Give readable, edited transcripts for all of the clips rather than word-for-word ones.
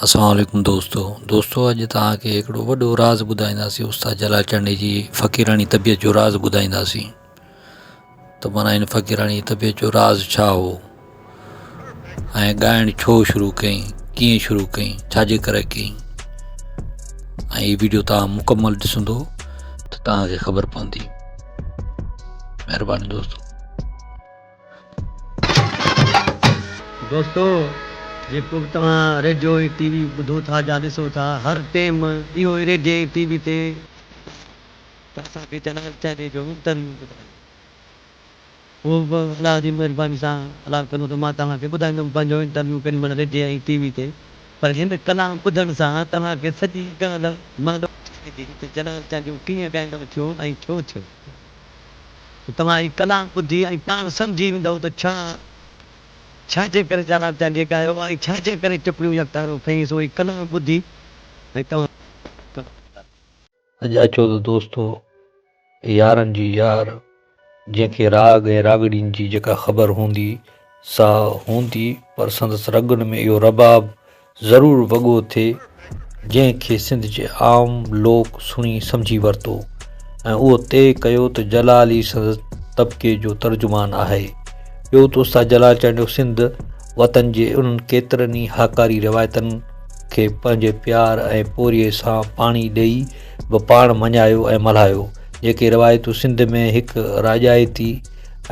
اسلام عليڪم دوستو دوستو اڄ توهان کي هڪڙو وڏو راز ٻڌائينداسين استاد جلال چانڊيي جي فقيراڻي طبيعت جو راز ٻڌائينداسين ته معنيٰ هن فقيراڻي طبيعت جو راز ڇا هو ۽ ڳائڻ ڇو شروع ڪيائين ڪيئن شروع ڪيائين ڇا جي ڪري ڪيائين ۽ هي ويڊيو توهان مڪمل ڏسندو ته توهان کي خبر پوندي مهرباني دوستو دوستو جيڪو به توهان ريڊيو ۽ ٽي وي ٻڌو ٿا يا ڏسو ٿا هر ٽيم اهو ئي ريڊيي ۽ ٽي وي تي ته اسان کي جلال چانڊيي جو انٽرويو ٻڌايو اهو به الله جي مهرباني سان الله ڪندو ته مان توهان کي ٻڌائيندم پنهنجو انٽرويو ڪيڏي مهل ريڊيي ۽ ٽي وي تي پر هن ڪلام ٻڌڻ سان توهان کي سڄي ڳالهه معلوم ٿي ويندي ته جلال چانڊيو ڪيئن ڳائيندڙ ٿيو ۽ ڇو ٿيو. ته توهان هي ڪلام ٻڌي ۽ پاڻ سمجهي ويندؤ ته ڇا ڇا جي ڪري جلال چانڊيي ڳايو ۽ ڇا جي ڪري چپڙيون يڪتارو کنئي سو هي ڪلام ٻڌي ۽ توهان. اڄ اچو ته دوستو يارن جي يار جنهن کي راڳ ۽ راڳڻين جي جيڪا خبر هوندي سا هوندي پر سندس رڳن ۾ اهو رباب ضرور وڳو ٿئي، جنهن کي سنڌ جي عام لوڪ سڻي سمجهي ورتو ۽ اهو طئي ڪيو ته جلال ئي سندس طبقي جو ترجمان آهي. ٻيو ته استاد جلال چانڊيو سنڌ وطن جي انهن ڪيترن ئي هاڪاري روايتن کي پنهنجي پيار ۽ پورهيي سان پاڻي ڏئي به پاڻ مڃايو ۽ ملهايو، جيڪي روايتون سنڌ ۾ هڪ راڄائتي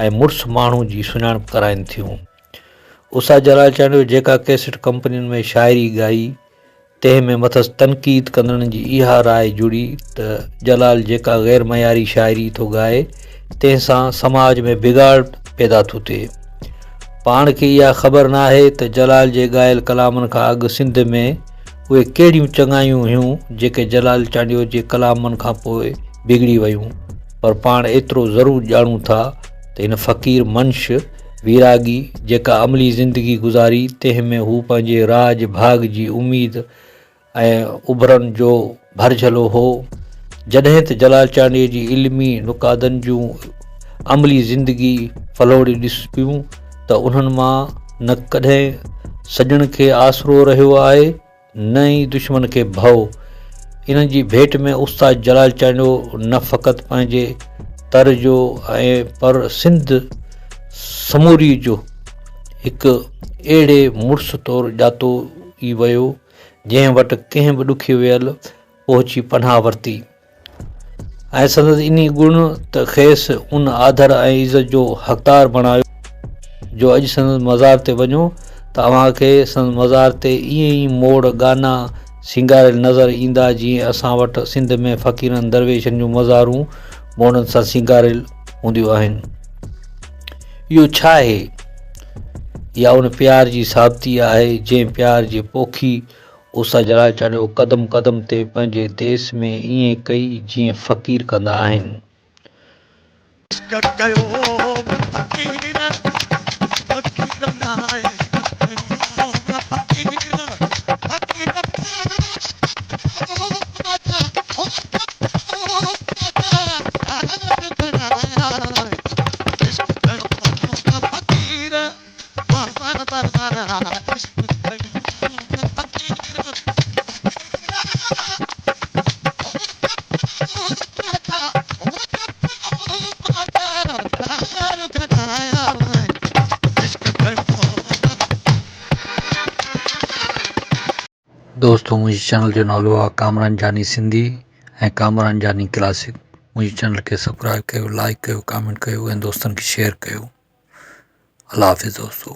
۽ مڙس ماڻهو جي سڃاڻپ ڪرائين ٿيون. استاد جلال چانڊيو جيڪا ڪيسٽ ڪمپنين ۾ شاعري ڳائي، تنهن ۾ مٿس تنقيد ڪندڙن جي اها راء جڙي ته جلال جيڪا غير معياري شاعري ٿو ڳائي، تنهن سان سماج ۾ بگاڙ پيدا ٿو ٿئي. پاڻ کي اها خبر ناهي ته جلال جي ڳايل ڪلامن کان اڳ سنڌ ۾ اهي ڪهڙيون چڱايون هيون، جيڪي جلال چانڊيو جي ڪلامن کان پوء بگڙي ويون، پر پاڻ ايترو ضرور ڄاڻون ٿا ته هن فقير منش ويراڳي جيڪا عملي زندگي گذاري، تنهن ۾ هو پنهنجي راڄ ڀاڳ جي اميد ۽ اڀرن جو ڀرجهلو هو. جڏهن ته جلال چانڊيي جي علمي نقادن جون عملي زندگي ڦلوڙي ڏسبيون ته انهن مان نه ڪڏهن سڄڻ کي آسرو رهيو آهي، نه ئي دشمن کي ڀؤ. انهن جي ڀيٽ ۾ استاد جلال چانڊيو نه فقط پنهنجي تر جو ۽ پر سنڌ سموري جو هڪ اهڙي مڙس طور ڄاتو ئي ويو، جنهن وٽ ڪنهن به ڏکي ويل پهچي پناهه ورتي. ۽ سندس انهي گڻ ته کيس ان آڌر ۽ عزت جو حقدار بڻايو جو اڄ سندس مزار تي وڃو ته اوهان کي سندس مزار تي ائين ئي موڙ ڳانا سينگاريل نظر ايندا جيئن اسان وٽ سنڌ ۾ فقيرن درويشن جون مزارون موڙن سان سينگاريل هونديون آهن. اهو ڇا آهي؟ اها ان پيار جي ثابتي آهي جنهن پيار جي پوکي استاد جلال چانڊيو قدم قدم تي پنهنجي ديس ۾ ائين ڪئي جيئن فقير ڪندا آهن. عشق ڪيو فقير فقير ناهي فقير فقير. دوستو منهنجي چينل جو نالو آهي ڪامران جاني سنڌي ۽ ڪامران جاني ڪلاسڪ منهنجي چينل کي سبسڪرائب ڪيو لائڪ ڪيو ڪامينٽ ڪيو ۽ دوستن کي شيئر ڪيو الله حافظ دوستو.